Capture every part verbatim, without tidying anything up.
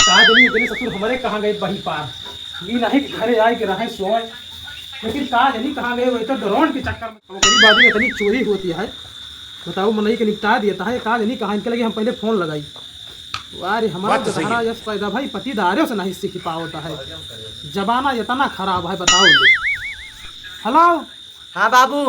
का जनी इतने ससुर हमरे कहाँ गए बही पार। ई नहीं कि घरे आए के रहे सोए, लेकिन का जनी कहाँ गए, वही तो ड्रोन के चक्कर में। अब गरीब आदमी इतनी चोरी होती है, बताओ, मनई के निपटा दिया था, का जनी कहाँ इनके लगे हम पहले फोन लगाई। वाह रे, हमारा बात तो सही है। यस पैदा भाई पतिदारों से नहीं सीख पावता है, जमाना इतना खराब है, बताओ ले। हेलो। हाँ बाबू।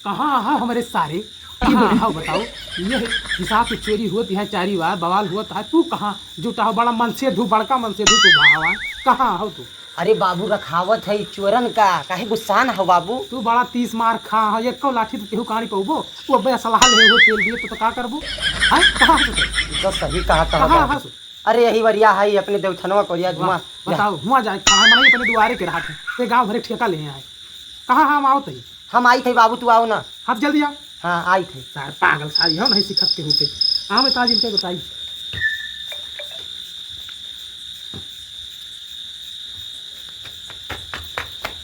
कहाँ हो हमरे सारे, कहाँ हो बताओ? ये हिसाब से चोरी होती है, चारी बार बवाल होता है, तू कहाँ जुटा हो? बड़ा मन से धू, बड़का मन से धू तू भावा, कहाँ हो तू? अरे बाबू, रखावत है चोरन का, काहे गुस्सान हो बाबू? तू बड़ा तीस मार खा हो, एको लाठी तो केहू कानी पउबो, वो बे असलहा ले वो तेल दिए तो, तो का करबू? हैं? कहाँ हो तू? तो सही कहा था कहाँ बाबू। हो तू? अरे यही वरिया है अपने देवथनवा कोरिया वाह, घुमा। बताओ, हुआ जाए, खड़ा है, मने अपने दुआरे के रहा थे, ते गाँव भरे ठेका ले आए। कहाँ हम आओ तई? हम आई थे बाबू, तू आओ ना। हाँ, जल्दी आओ। हाँ, आई थे। सार पागल सारी हो, नहीं सिखत के होते। हाँ, मैं ताज इनके बताई।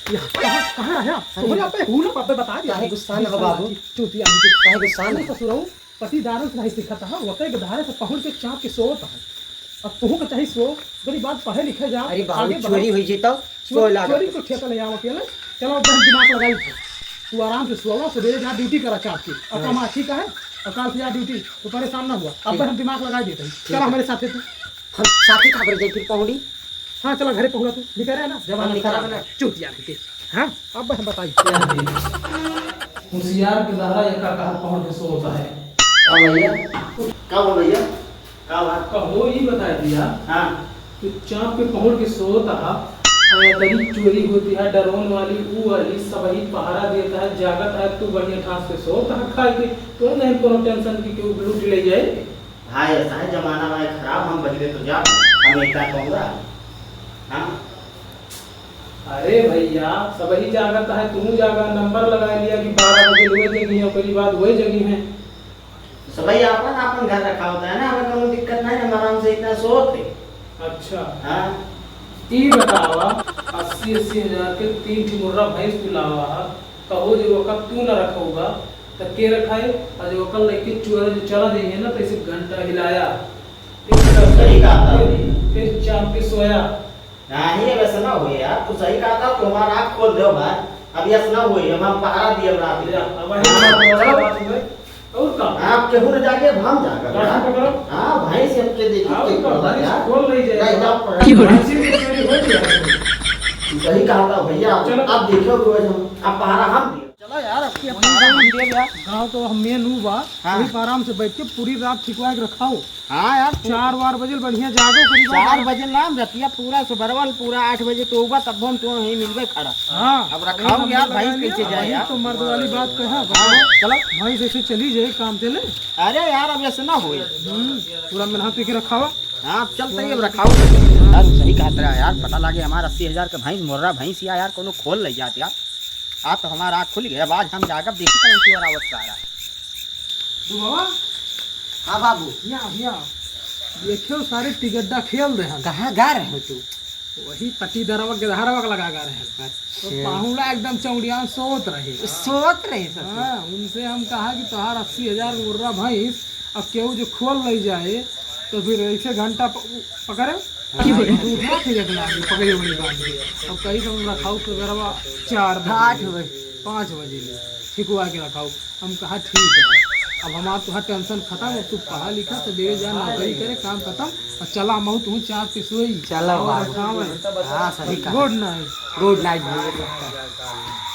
या, कहाँ, कहाँ रहा? अरे। तोहरे आप पे हूँ ना, बाप पे बता दिया। काहे गुस्सा ना हो बाबू? चूतिया हमके। काहे गुस्सा ना? तू ससुरऊ, पतिदारों से नहीं सीखत है, वके के धारे से पहुँच के चाप के सोवत है। अब तुहू के चाही सो, गरीब बात पढ़े लिखे जा, अरे बाबू, आगे बढ़ो। चोरी हुई जी तो चोरी, सोए लागत। चोरी को ठेका ले आओ अकेले। चलो, अब हम दिमाग लगाई थे। तू आराम से सोवा, सवेरे जा ड्यूटी करा चाप के। अब हाँ। कमा ठीक है, और काल से जा ड्यूटी, तो परेशान ना हुआ। अब ठीक। हम दिमाग लगा देते हैं। ठीक चलो है। हमारे साथ है तू। हम साथी खा कर जाए फिर पहुड़ी। हाँ, चला घरे पहुँचा तू, निकल रहा है ना, जब हम हम निकल निकल रहा है। चुप यार के। हाँ, अब हम बताई। होशियार के दहरा एका कहा पहुँच के सोता है। का भैया? का हो भैया? का बात? का हो ई बता दिया। हाँ। तू चाप के पहुँच के सोता है, और तरी चोरी होती है, ड्रोन वाली, ऊ वाली, सब ही पहरा देता है, जागत है, तू बढ़िया ठास के सोता है, खाए के, तो नहीं कोनो टेंशन की केहू लूट ले जाए। भाई, ऐसा है जमाना भाई खराब, हम बहिरे तो जाब, हम एक का कहूँगा। हाँ? अरे भैया, सबही जागत है, तू जागा, नंबर लगा लिया कि बारह बजे हुए जगी है, ओकरी बाद हुए जगी है। सबही आपन, आपन घर रखा होता है ना, हमें कोनो दिक्कत नहीं, हम आराम से इतना सोते। अच्छा। हाँ। ई बतावा, अस्सी, अस्सी हजार के तीन ठी मुर्रा भैंस तू लावा है, कहो जे ओकर तू न रखोगा, त के रखाई? और जो ओकर लइके चोर जो चला जाइए ना, तो इसे घंटा हिलाया। फिर सही कहा था। फिर, फिर चाप के सोया। नहीं, अब ऐसा ना हो यार, तू सही कहा था, तू हमारा आँख खोल दे भाई। अब ऐसा ना हो, अब हम पहरा दिए रात में। अब वही हाँ, बात चलो। बात हुई। और का? आप केहू न जागे, अब हम जागे लाठी यार। पकड़ो। हाँ, भैंस अब के देखी और के का? खोला भैंस यार। खोल नहीं जाए। नहीं, जाओ पकड़। की हो रहा है? भैंस की चोरी हो गया। तू सही कहा था भैया, चलो। अब देखो रोज हम, अब पहरा हम दिए। चलो यार, अब की वही पहरा हम दिए यार। गाँव तो हम मेन ऊ बा, हाँ। वही पे आराम से बैठ के पूरी रात ठिकवा के रखाओ। हाँ यार, तू चार बार बजे बढ़िया जागो करी बा। चार बजे ना, रतिया पूरा सुबरवल पूरा आठ बजे तो उबा, तब हम तो यहीं मिलबे खड़ा। हाँ। अब रखाओ यार, भैंस कैसे जाए यार? तो मर्द वाली बात कहा। हाँ, चलो। भैंस ऐसे चली जाए काम चले। अरे यार, अब ऐसे ना होए। हम्म, पूरा मेहनत के रखावा। हाँ, अब चल तई, अब रखाओ। यार, सही कहत रहा यार, पता लागे हमार अस्सी हजार के भैंस, मुर्रा भैंस या यार, कोनो खोल ले जात यार। आज तो हमार आँख खुल गया, अब आज हम जागब, देखी कौन चोर आवत सारा। तू बाबा? हाँ बाबू। यहाँ, यहाँ। देखियो सारे टिगड्डा खेल रहे हैं। कहाँ गा रहे हो तू? वही पट्टी दरवा के धारवा के लगा गा रहे हैं। अच्छा। तो पाहुड़ा एकदम चौड़िया सोत रहे। सोत रहे ससुर। हाँ, उनसे हम कहा कि तोहार अस्सी हजार मुर्रा भैंस, अब केहू जो खोल ले जाए, तो फिर ऐसे घंटा प-, पकड़े? हाँ। तू उठा थे जगला आदमी, पकड़े बड़ी बात है। अब कहीं तो हम रखाऊ तो गरबा चार बजे आठ ले, बजे। पाँच बजे ले, ठिकवा के रखाऊ। हम कहा, "ठीक है, अब हमार तोहार टेंशन खत्म, अब तू पढ़ा लिखा, सवेरे जा, नौकरी करे, काम खत्म, और चला, महू तू चाप के सोई।" चलो और बाबू। रखावे। हाँ, सही कहा। Good night। Good night भैया।